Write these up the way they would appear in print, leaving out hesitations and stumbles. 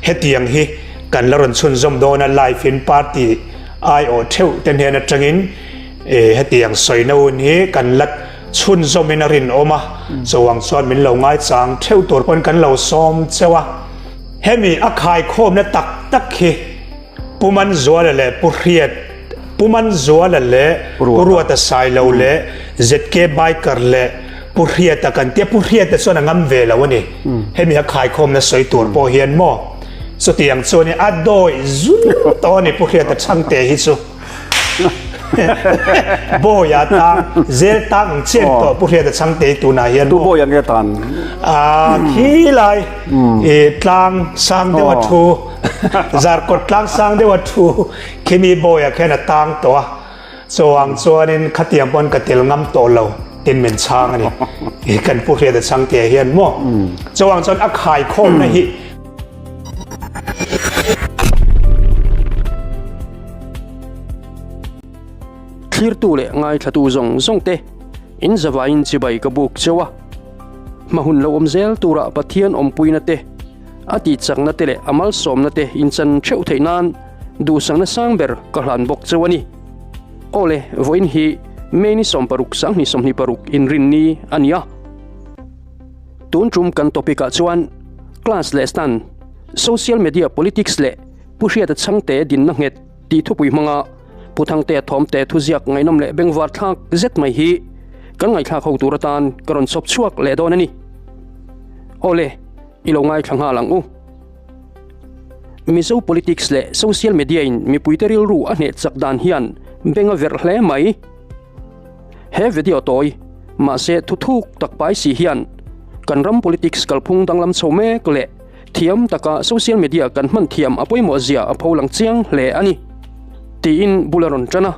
Hetiang hi kan la rawn chhunzawm dawn a, live in party aiawh theuh te hnen atangin hetiang sawina hun hi kan la chhunzawm in a rinawm a, chuvang chuan min lo ngaichang theuh tur pawn kan lo sawm cheu a. Hemi a khaikhawmna tak tak hi Pu Manzuala leh Pu Hriat, Pu Manzuala leh Pu Ruata Sailo leh ZK Biker leh Pu Hriata kan tia, Pu Hriata chuan a ngam ve lo a ni. Hemi a khaikhawmna sawi tur pawh hian maw chutiang chuan a dawi zul tawh a ni Pu Hriata chhangte hi chu. Bawiah tang zel tang ang chian tawh Pu Hriata chhangte hi tunah hian Tu bawiah nge tan? Ah khi lai i tlang sang deuh a thu Zarkawt tlang sang deuh a thu khimi bawiah khian a tang tawh a. Chuang chuanin khatiang pawn ka tel ngam tawh lo tin min chhang a ni. I kan Pu Hriata chhangte hian maw. Chuang chuan a khaikhawmna hi. Thlirtu leh ngaithlatu zawng zawng te in zavaiin chibai ka buk cheu a. Hma hun lo awm zel turah Pathian awmpuina te, a tihchakna te leh a malsawmna te inchan theuh theih nan duhsakna sang ber ka hlan bawk cheu a ni. Awle, vawiin hi May ni 16 2026 inrinni a ni a. Tun tum kan topic ah chuan Class leh Stand, Social Media Politics leh Pu Hriata Chhangte dinna nghet tih thupui hmanga Pu Thangtea Thawmte thuziak ngaihnawm leh bengvar thlak zet mai hi kan ngaihthlak ho tur atan ka rawn chawp chhuak leh dawn a ni. Awle, i lo ngaithla nghal ang u. Mizo politics leh social media in mipuite rilru a hneh chak dan hian beng a verh hle mai. He video tawi, mahse thu thuk tak pai si hian kan ram politics kalphung danglam chho mek leh thiam taka social media kan hman thiam a pawimawh zia a pho lang chiang hle a ni, tiin bul a rawn tan a.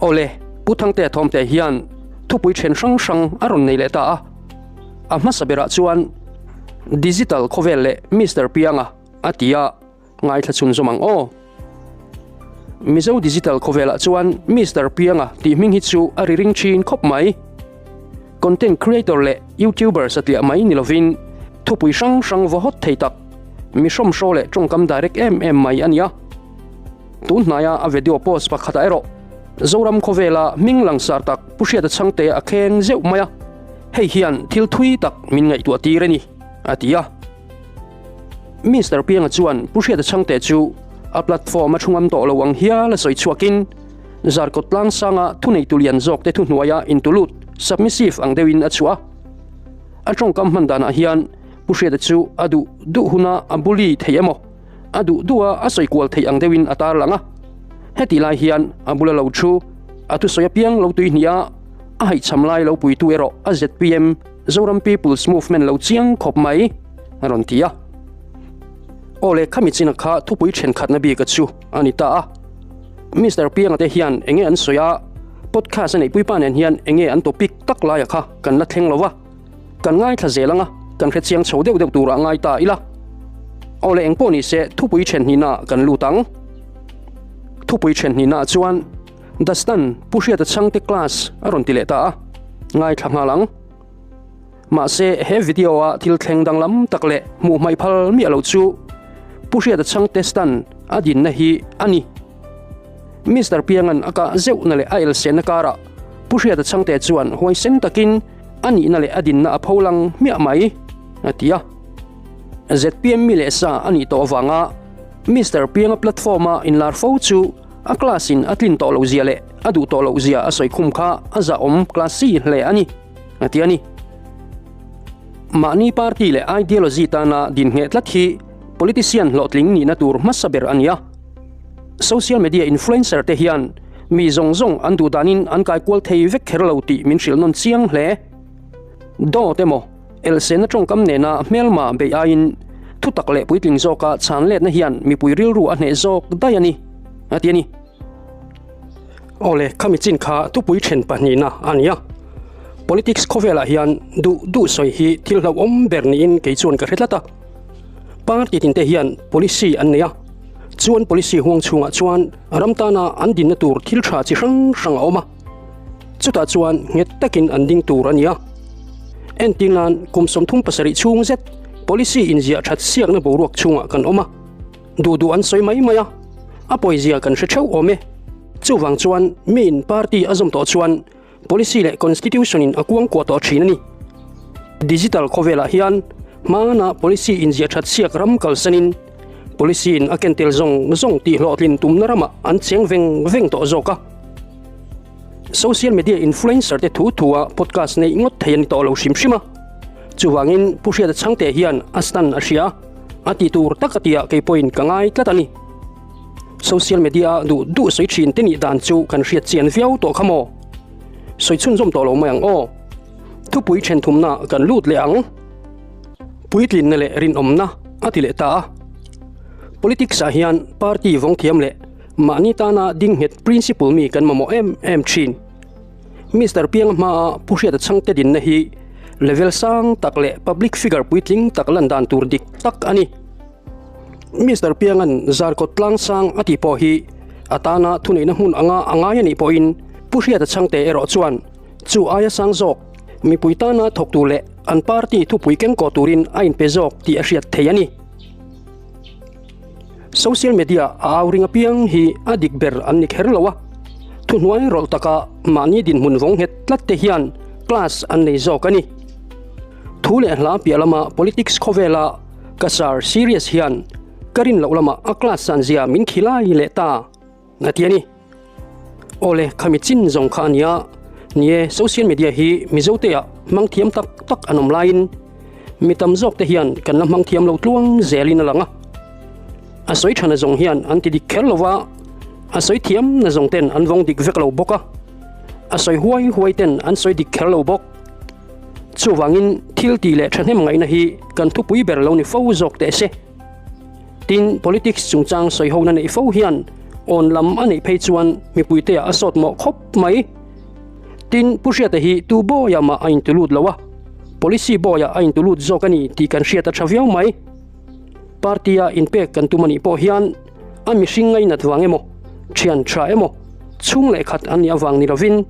Awle, Pu Thangtea Thawmte hian thupui then hrang hrang a rawn nei leh ta a. A hmasa berah chuan Digital khawvel leh Mister Pianga a ti a, ngaithla chhun zawm ang aw. Mizo Digital khawvelah chuan Mister Pianga tih hming hi chu a ri ring thin khawp mai. Content creator leh YouTuber satliah mai ni lovin thupui hrang hrang vaw hawt thei tak, mi hrawmhraw leh tawngkam direct em em mai a ni a. Tun hnaia a video post pakhatah erawh Zoram khawvela hming langsar tak Pu Hriata Chhangte a kheng zeuh mai a, hei hian thil thui tak min ngaihtuah tir a ni, a ti a. Mister Pianga chuan Pu Hriata Chhangte chu a platform a thu ngam tawh lo ang hial a sawi chhuakin Zarkawt tlang sanga thuneitu lian zawkte thuhnuaia intulut, submissive, ang deuhin a chhuah a. A tawngkam hman danah hian Pu Hriata chu a duh duh huna a bully thei emaw, a duh duh a a sawi kual theih ang deuhin a tarlang a. Hetih lai hian a bula lo thu, a thusawi apiang lo tui hnih a, a haihchham lai lo puitu erawh a zpm, Zoram People's Movement lo chiang khawp mai, a rawn ti a. Aw le, khami china kha thupui thenkhatna bika chu a ni ta a. Mister Pianga te hian enge an sawi a, podcast a neihpuipa nen hian enge an topic tak laia kha kan la thleng lo va. Kan ngaithla zel anga kan hre chiang chho deuh deuh turah ngai ta ila. Aw le engpawh ni se thupui then hnihna kan lut ang. Thupui then hnihna chuan Dastan Pu Hriata Chhangte class a rawn ti leh ta a, ngaithla nghal ang. Mahse he video a thil thleng danglam tak leh hmuh hmaih phal miah lo chu Pu Hriata Chhangte stand a dinna hi a ni. Mister Piangan a kah zeuhna leh a elsenna karah Pu Hriata Chhangte chuan huaisen takin a nihna leh a dinna a pho lang hmiah mai, a ti a. Zpm mi leh sa a nih tawh avanga Mister Pianga platform-a inlar fo chu a class-in a tlin tawh loh zia leh a duh tawh loh zia a sawi khum kha a zahawm classy hle a ni, a ti a ni. Mahni party leh ideology tana din ngheh tlat hi politician hlawhtling nihna tur hmasa ber a ni a. Social media influencer te hian mi zawng zawng an duh danin an kai kual thei vek kher lo tih min hrilh nawn chiang hle. Dawt emaw, elsenna tawngkam nena hmelma beih aiin thutak leh puitling zawka chhan letna hian mipui rilru a hneh zawk daih a ni, a ti a ni. Awle, khami chin kha thupui then pahnihna a ni a. Politics khawvelah hian duh duh sawi hi thil hlauhawm ber niin kei chuan ka hre tlat a. Party tinte hian policy an nei a, chuan policy huang chhungah chuan ram tana an dinna tur thil tha chi hrang hrang a awm a, chutah chuan nghet takin an ding tur a ni a. Entir nan kum 37 chhung zet Policy inziah that siakna boruak chhungah kan awm a, duh duh an sawi mai mai a, a pawizia kan hre theuh awm e. Chuvang chuan miin party a zawm tawh chuan Policy leh Constitution in a kuangkuah tawh thin a ni. Digital khawvelah hian hmana policy inziah that siak ram kalsanin policy in a ken tel zawng zawng tih hlawhtlin tumna ramah an cheng veng veng tawh zawk a. Social media influencer te thu thua podcast neih ngawt thei a ni tawh lo hrim hrim a. Chuvangin Pu Hriata Chhangte hian a stand a hria a ti tur tak a tia kei pawhin ka ngai tlat a ni. Social media a duh duh sawi thin te nih dan chu kan hriat chian viau tawh kha maw? Sawi chhunzawm tawh lo mai ang aw. Thupui then thumna kan lut leh ang. Puitlinna leh rinawmna a ti leh ta a. Politics ah hian party vawng thiam leh mahni tana ding nghet principle mi kan mamawh em em thin. Mister Pianga hmaa Pu Hriata Chhangte dinna hi level sang tak leh public figure puitling tak lan dan tur dik tak a ni. Mister Pianga'n Zarkawt tlangsang a tih pawh hi a tana thuneihna hmun anga a ngai a nih pawhin Pu Hriata Chhangte erawh chuan chu aia sang zawk mipui tana thawk tur leh an party thupui kengkaw turin a inpe zawk tih a hriat thei a ni. Social media a au ring apiang hi a dik ber an ni kher lo a, thuhnuai rawlh taka mahni dinhmun vawng nghet tlat te hian class an nei zawk a ni. Thu leh hla piah lama politics khawvela Ka sir serious hian ka rin loh lamah a class san zia min khilai leh ta a ti a ni. Awle khami chin zawng kha a nia, ni e social media hi Mizo te ah hmang thiam tak tak an awm laiin mi tam zawk te hian kan la hmang thiam lo tluang zelin a lang a. A sawi tha na zawng hian an ti dik kher lo va, a sawi thiam na zawng ten an vawng dik vek lo bawk a, a sawi huai huai ten an sawi dik kher lo bawk. Chuvangin thil tih leh thahnem ngaihna hi kan thupui ber lo ni fo zawk teh se. Tin, politics chungchang sawihona neih fo hian awn lam a neih phei chuan mipuiteah a sawt mawh khawp mai. Tin, Pu Hriata hi tu bawiah mah a intulut lo a, policy bawiah a intulut zawk a ni tih kan hriat a tha viau mai. Party-a inpek kan tum a nih pawh hian a mihring ngainat vang emaw, thian tha emaw, chhung leh khat an nih avang ni lovin,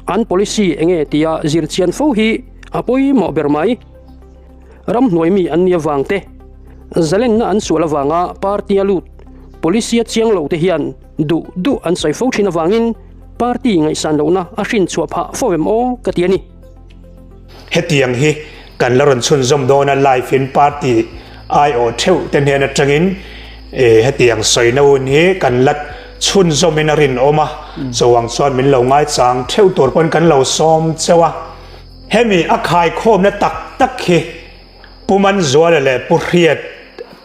An policy enge tia zir chian fo hi a pawimawh ber mai. Ramhnuai mi an nih avang te, zalenna an sual avanga party a lut policy a chiang lo te hian duh duh an sawi fo thin avangin party ngaihsan lohna a hrin chhuah phah fo em aw ka ti a ni. Hetiang hi kan la rawn chhunzawm dawn a live in party aiawh theuh te hnen atangin hetiang sawina hun hi kan la chhunzawm in a rinawm a, chuang chuan min lo ngaichang theuh tur pawn kan lo sawm cheu a. Hemi a khaikhawmna tak tak hi Pu Manzuala leh Pu Hriat,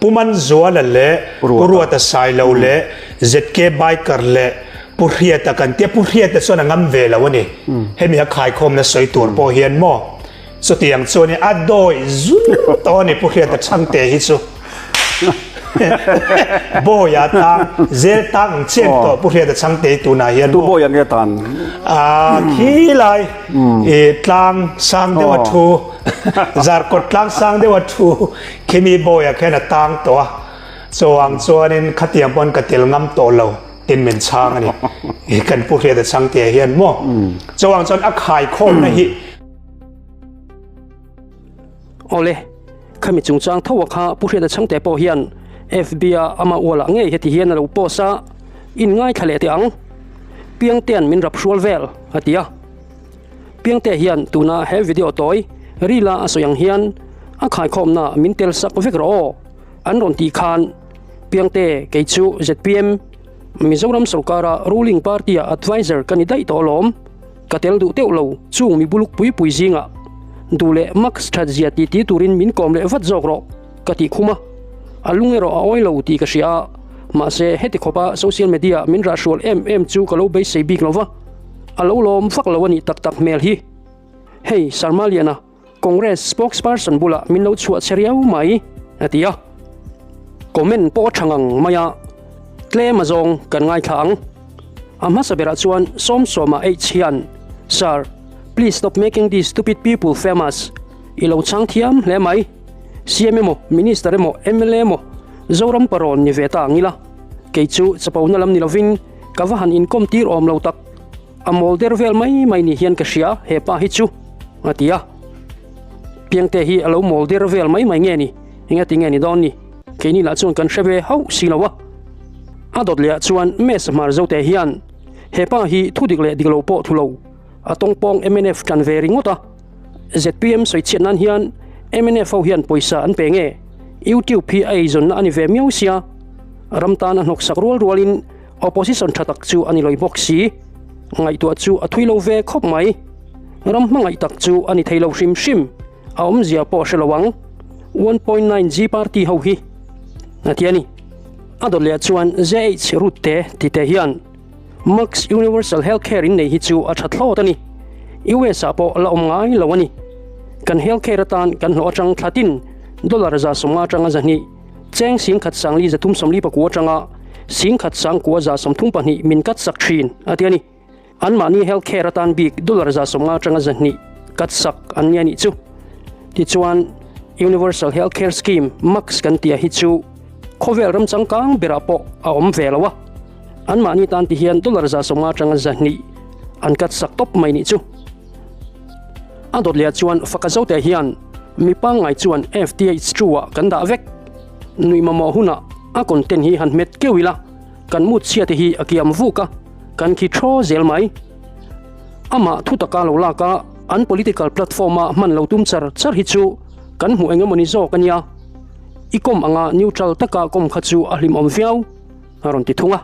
Pu Manzuala leh Pu Ruata Sailo leh ZK Biker leh Pu Hriata kan tia, Pu Hriata chuan a ngam ve lo a ni. Hemi a khaikhawmna sawi tur pawh hian maw chutiang chuan a dawi zul tawh a ni Pu Hriata Chhangte hi chu. Bawiah tang zel tang ang chian tawh Pu Hriata Chhangte hi tunah hian Tu bawiah nge tan? Ah khilai i tlang sang deuh a thu Zarkawt tlang sang deuh a thu khimi bawiah khian a tang tawh a chuang chuanin khatiang pawn ka tel ngam tawh lo tin min chhang a ni i kan Pu Hriata Chhangte hian maw chuang chuan a khaikhawmna hi Awle, khami chungchang tho a kha Pu Hriata Chhangte pawh hian FB a ama ualah ngei heti hian a lo post a, in ngaithla leh teh ang. Piangtea'n min rap hrual vel, a ti a. Piangtea hian tuna he video tawi rila a sawi ang hian a khaikhawmna min tel sak vek rawh aw, an rawn tih khan Piangte kei chu zpm, Mizoram sorkara ruling party-a adviser ka ni daih tawh alawm. Ka tel duh teuh lo, chung mi buluk pui pui zingah duh leh Max that zia ti ti turin min kawm leh vat zawk rawh, ka tih khum a. A lung erawh a awi lo tih ka hria a, mahse heti khawpa social media min rahhrual em em chu ka lo beisei bik lo va, a lo lawm vak lo a nih tak tak hmel hi. Hei Sarma Liana, Congress spokesperson bulah min lo chhuah che riau mai, a ti a. Comment pawh a tha ngang mai a, tlem a zawng kan ngaithla ang. A hmasa berah chuan Sawmsawma H hian, Sir, please stop making these stupid people famous. I lo chhang thiam hle mai. CM emaw, Minister emaw, mla emaw, Zoram parawn ni ve ta ang ila. Kei chu chapona lam ni lovin ka va han inkawm tir awm lo tak. A mawl der vel mai mai ni hian ka hria he pa hi chu, a ti a. Piangte hi a lo mawl der vel mai mai nge ni? Engati nge ni dawn ni? Keini lah chuan kan hre ve hauh si lo a. A dawt leh ah chuan Mess Hmar Zote hian he pa hi thu dik leh dik lo pawh thu lo, a tawngpawng mnf tan ve ringawt a. Zpm sawi chhiat nan hian mnf ho hian pawisa an pe nge? YouTube hi a eizawnna a ni ve miau sia. Ram tan a hnawksak rual rualin opposition tha tak chu a ni lawih bawk si. Ngaihtuah chu a thui lo ve khawp mai. Ram hmangaih tak chu a ni thei lo hrim hrim. A awmzia pawh a hre lo ang. 1.9 G party ho hi a ti a ni. A dawt leh chuan JH Root te ti te hian Max Universal Health Care in nei hi chu a tha thlawt a ni. US ah pawh la awm ngai lo a ni. Kan health care atan kan hlawh atang thlatin dollar 150 atanga 200, cheng 10,000 344 atanga 10,032 min cut sak thin a ti a ni. Anmahni health care atan bik dollar 150 atanga 200 cut sak an ni a nih chu. Tichuan, Universal Health Care Scheme, MACS kan tih hi chu khawvel ram changkang berah pawh a awm ve lo a. Anmahni tan ti hian dollar 150 atanga 200 an cut sak tawp mai nih chu. A dawt leh ah chuan faka zote hian mi pangngai chuan FTH two ah kan dah vek. Nuih mamawh hunah a content hi han hmet keuh ila. Kan mut chhia te hi a kiam vuk a, kan khi thaw zel mai. Amah thu taka lo lak a, an political platform a hman lo tum char char hi chu kan hmuh eng emawni zawk a nia. I kawm anga neutral taka kawm kha chu a hlimawm viau, a rawn ti thung a.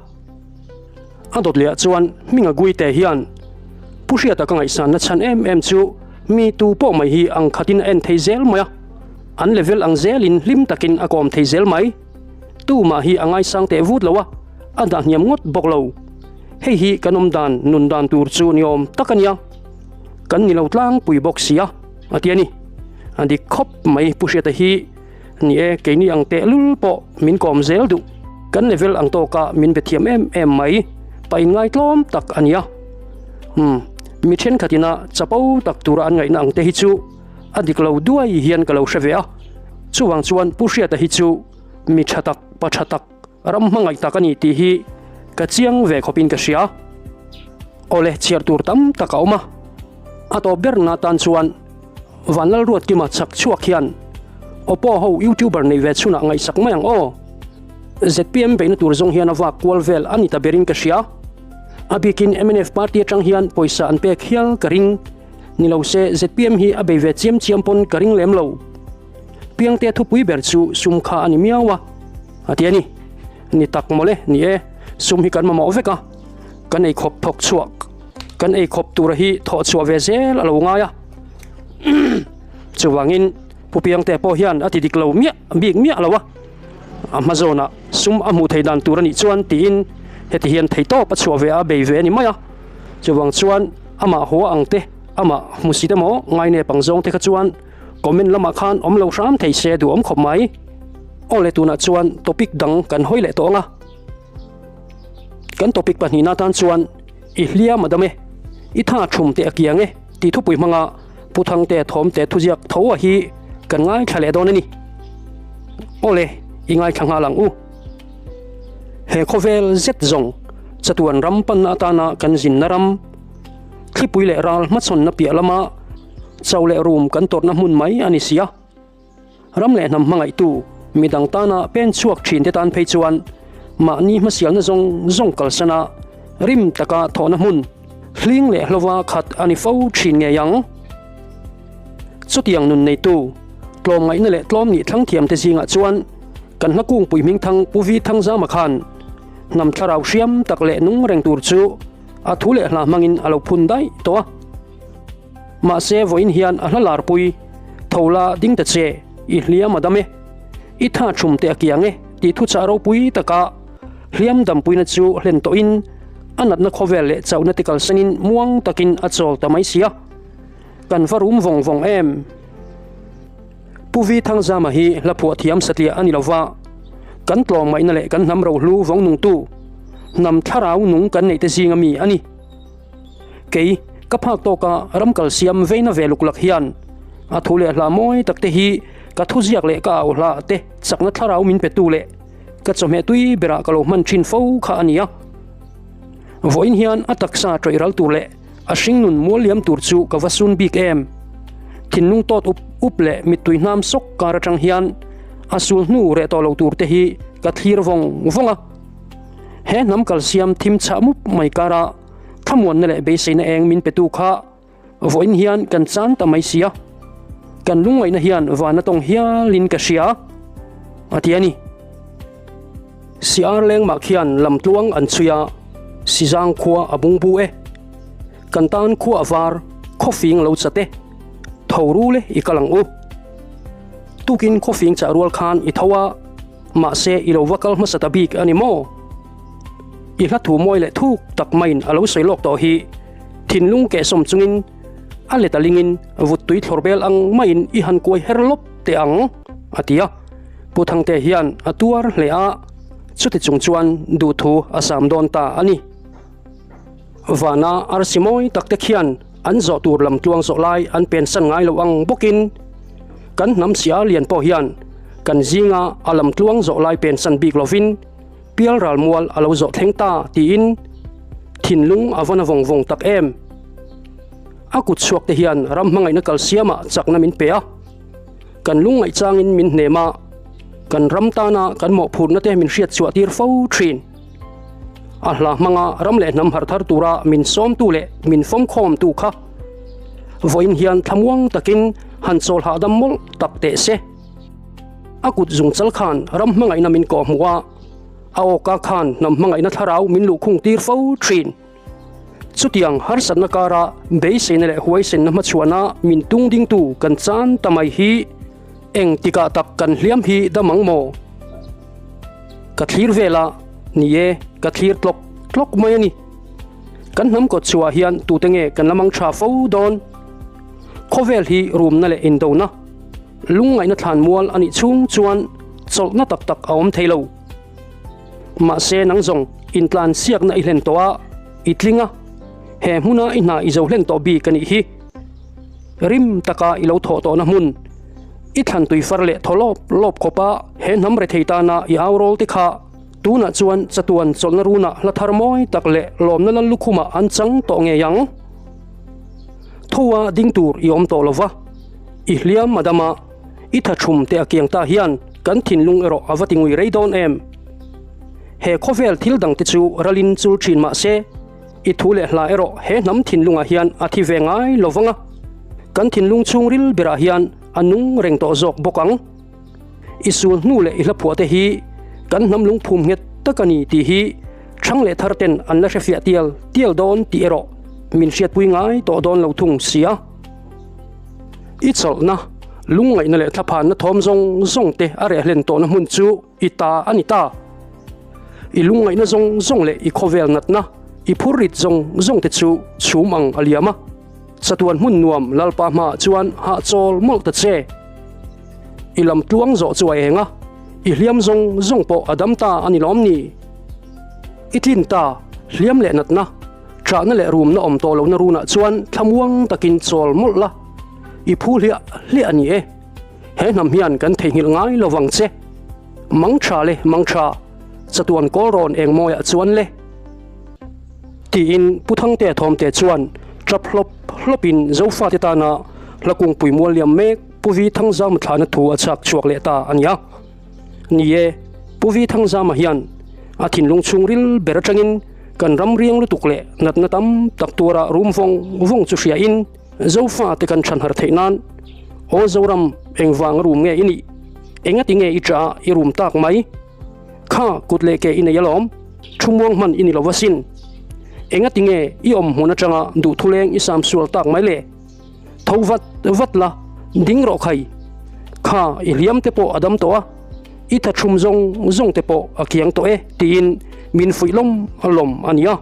A dawt leh ah chuan hminga Guite hian Pu Hriata ka ngaihsanna chhan em em chu mi tu pawh mai hi ang khatin a en thei zel mai a, an level ang zelin hlim takin a kawm thei zel mai. Tumah hi a ngaisang teh vut lo a, a dah hniam ngawt bawk lo. Hei hi kan awm dan, nun dan tur chu ni awm tak a nia. Kan ni lo tlangpui bawk si a, a ti a ni. A dik khawp mai Pu Hriata hi, ni e, keini ang tehlul pawh min kawm zel duh. Kan level ang tawka min be thiam em em mai, pa inngaitlawm tak a nia. Umm, mi thenkhatina chapo tak tura an ngaihna ang te hi chu a dik lo duai hian ka lo hre ve a. Chuvang chuan Pu Hriata hi chu mi tha tak, pa tha tak, ram hmangaih tak a ni tih hi ka chiang ve khawpin ka hria. Awle, chhiar tur tam tak a awm a. A tawp ber na tan chuan Vanlalruatkima chak chhuak hian Oppo ho YouTuber nei ve chhunah ngaihsak mai ang aw. Zpm beihna tur zawng hian a vak kual vel a ni ta berin ka hria. A bikin mnf party atang hian pawisa an pek hial ka ring. Ni lo se zpm hi a bei ve chiam chiam pawn ka ring lem lo. Piangte thupui ber chu sum kha a ni miau a, a ti a ni. Ni tak mawle, ni e, sum hi kan mamawh vek a, kan ei khawp thawk chhuak, kan ei khawp tura hi thawh chhuah ve zel a lo ngai a. Chuvangin Pu Piangte pawh hian a ti dik lo miah bik miah lo a, a hma zawnah sum a hmuh thei dan tur a nih chuan tiin heti hian theitawp a chhuah ve a, a bei ve a ni mai a. Chuvang chuan amah hua ang te, amah hmusit emaw ngainep ang zawng te kha chuan Comment lamah khan awm lo hram thei se duhawm khawp mai. Aw le tunah chuan topic dang kan hawi leh tawh ang a. Kan topic pahnihna atan chuan I hliam a dam e, i tha thum teh a kiang e tih thupui hmanga Pu Thangte Thawmte thuziak tho a hi kan ngaithla leh dawn a ni. Aw le, i ngaithla nghal ang u. He khawvel zet zawng chatuan ram panna atana kan zinna ram, thlipui leh ral hmachhawnna piah lama Chau leh rum kan tawrhna hmun mai a ni si a. Ram leh hnam hmangaihtu, midang tana pen chhuak thinte tan phei chuan mahni hmasialna zawng zawng kalsana rim taka thawhna hmun hling leh hlova khat a ni fo thin ngei ang. Chutiang nun neitu, tlawmngaihna leh tlawm nih thlang thiamte zingah chuan kan hla kungpui hmingthang Pu Vi Thangzama khan hnam thlarau hriam tak leh nung reng tur chu a thu leh hla hmangin a lo phun daih tawh a. Mahse vawiin hian a hla larpui, Tho la ding ta che, i hliam a dam e, i tha thum teh a kiang e tih thuchah ropui taka hliam dampuina chu hlen tawhin a natna khawvel leh chauhna te kalsanin muang takin a chawl ta mai sia. Kan va rum vawng vawng em? Pu Vi Thangzama hi hla phuah thiam satliah a ni lova, kan tlawmngaihna leh kan hnam rohlu vawng nungtu, hnam thlarau nung kan neihte zinga mi a ni. Kei, ka phak tawka ram kal siam veina ve luk lak hian a thu leh hla mawi tak te hi ka thuziak leh ka au hla te chakna thlarau min petu leh ka chawhmeh tui berah ka lo hman thin fo kha a ni a. Vawiin hian a taksa tawih ral tur leh a hringnun mual liam tur chu ka va sun bik em. Thinlung tawt up up leh mittui hnam sawk kar atang hian A sul hnu reh tawh lo tur te hi ka thlir vawng vawng a. He hnam kalsiam thim chhah mup mai kara thlamuanna leh beiseina eng min petu kha vawiin hian kan chan ta mai sia. Kan lungngaihna hian van a tawng hialin ka hria a ti a ni. Siar lengmah khian lamtluang an chhui a, Sizang khua a bungbu e. Kan tan khua a var, khawfing lo chat e. Tho ru le i kal ang u. Tukin khawfing chah rual khan i tho a, mahse i lo va kal hmasa ta bik a ni maw? I hla thu mawi leh thuk tak maiin a lo sawi lawk tawh hi. Thinlung kehsawm chungin a let a lingin vut tui thlawr bel ang maiin i han kuai her lawp teh ang, a ti a. Pu Thangte hian a tuar hle a, chuti chung chuan duhthu a sam dawn ta a ni. Vana arsi mawi tak te khian an zawh tur lam tluang zawh lai an pensan ngai lo ang bawkin kan hnam sia lian pawh hian kan zinga a lam tluang zawh lai pensan bik lovin pial ral mual a lo zawh thleng ta tiin thinlung a va na vawng vawng tak em. A kut chhuak te hian ram hmangaihna kalsiamah chakna min pe a, kan lungngaih changin min hnem a, kan ram tana kan mawhphurhna te min hriat chhuah tir fo thin. A hla hmanga ram leh hnam harh thar tura min sawmtu leh min fawmkhawmtu kha vawiin hian thlamuang takin han chawl hahdam mawlh tak teh se. A kut zung chal khan ram hmangaihna min kawh hmuh a, a awka khan hnam hmangaihna thlarau min luhkhung tir fo thin. Chutiang harsatna kara beiseina leh huaisenna hmachhuahna min tung dingtu kan chan ta mai hi eng tikah tak kan hliam hi dam ang maw? Ka thlir vel a, ni e, ka thlir tlawk tlawk mai a ni. Kan hnam kawt chhuah hian tute nge kan la mang tha fo dawn? Khawvel hi rumna leh indona, lungngaihna thlan mual a nih chhung chuan chawlhna tak tak a awm thei lo. Mahse nang zawng intlan siakna i hlen tawh a, i tling a, he hmuna i hna i zo hlen tawh bik a nih hi. Rim taka i lo thawh tawhna hmun, i thlan tui far leh thaw lawp lawp khawpa he hnam rethei tana i au rawl te kha tunah chuan chatuan chawlhna runah hla thar mawi tak leh lawmna lal lukhumah an chang tawh ngei ang. Thoa ding tur i awm tawh lova, i hliam a dam a, i tha thum te a kiang ta hian kan thinlung erawh a va ti ngui rei dawn em? He khawvel thil dang te chu ralin chul thin mah se, i thu leh hla erawh he hnam thinlungah hian a thi ve ngai lo vang a, kan thinlung chhungril berah hian a nung reng tawh zawk bawk ang. I sul hnu leh i hlaphuah te hi kan hnam lungphum nghet tak a ni tih hi thang leh thar ten an la hrefiah tial tial dawn tih erawh min hriatpui ngai tawh dawn lo thung si a. I chawlhna, lungngaihna leh thlaphanna thawm zawng zawng te a reh hlen tawhna hmun chu i ta a ni ta. I lungngaihna zawng zawng leh i khawvel natna, i phurrit zawng zawng te chu chhum ang a liam a. Chatuan hmun nuam Lalpa hmaah chuan hahchawl mawlh ta che. I lam tluang zawh chu a eng a, i hliam zawng zawng pawh a dam ta a ni lawm ni? I tlin ta, hliam leh natna, ṭahna leh rumna awm tawh lohna runah chuan thlamuang takin chawl mawlh la, i phu hliah hliah a ni e. He hnam hian kan theihnghilh ngai lo vang che. Mang ṭha le mang ṭha, chatuan kawl rawn eng mawiah chuan le. Tiin Pu Thangtea Thawmte chuan ṭap hlawp hlawpin Zofate tana hla kungpui mual liam mek Pu Vi Thangzama thlahna thu a chhak chhuak leh ta a nia. Ni e, Pu Vi Thangzama hian a thinlung chhungril ber atangin kan ram riang lutuk leh natna tam tak tuara rum vawng vawng chu hriain Zofate kan chhanhar theih nan Aw Zoram engvanga rum nge i nih? Engati nge i ṭah i rum tak mai? Kha kut leh ke i nei alawm, thu muang hman i ni lo asin. Engati nge i awm hmun atanga duhthuleng i sam sual tak mai le? Tho vat vat la, ding rawh khai. Kha i hliam te pawh a dam tawh a, i tha thum zawng zawng te pawh a kiang tawh e tiin min fuih lawm lawm a nia.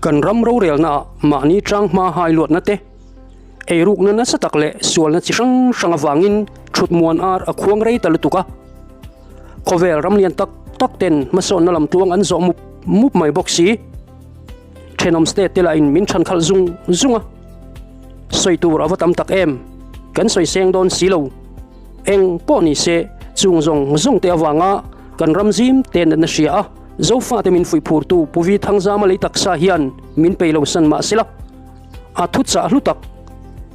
Kan ram rorelnaah mahni tang hma hai luatna te, Eirukna nasa tak leh sualna chi hrang hrang avangin thutmuan ar a khuang rei ta lutuk a. Khawvel ram lian tak tak ten hmasawnna lam tluang an zawh mup mup mai bawk si. Thenawm state te lahin min chhan khalh zung zung a. Sawi tur a va tam tak em, kan sawi seng dawn si lo. Eng pawh ni se chung zawng zawng te avanga kan ram zim te natna hria a, Zofate min fuih phurtu Pu Vi Thangzama lei taksa hian min pei lo san mah sela. A thuchah hlu tak,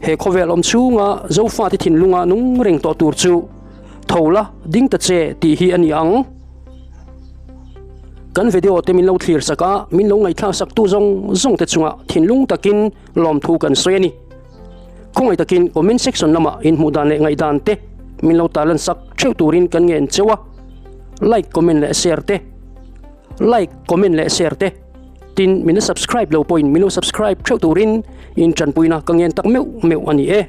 he khawvel awm chhunga Zofate thinlunga nung reng tawh tur chu. Tho la, ding ta che tih hi a ni ang. Kan video te min lo thlir sak a, min lo ngaihthlak sak tu zawng zawng te chungah thinlung takin lawmthu kan sawi a ni. Khawngaih takin comment section lamah inhmuh dan leh ngaihdan te min lo tarlan sak theuh turin kan ngen cheu a, like, comment leh share te, like, comment leh share te, tin min la subscribe lo pawhin min lo subscribe theuh turin in tanpuina ka ngen tak meuh meuh a ni e.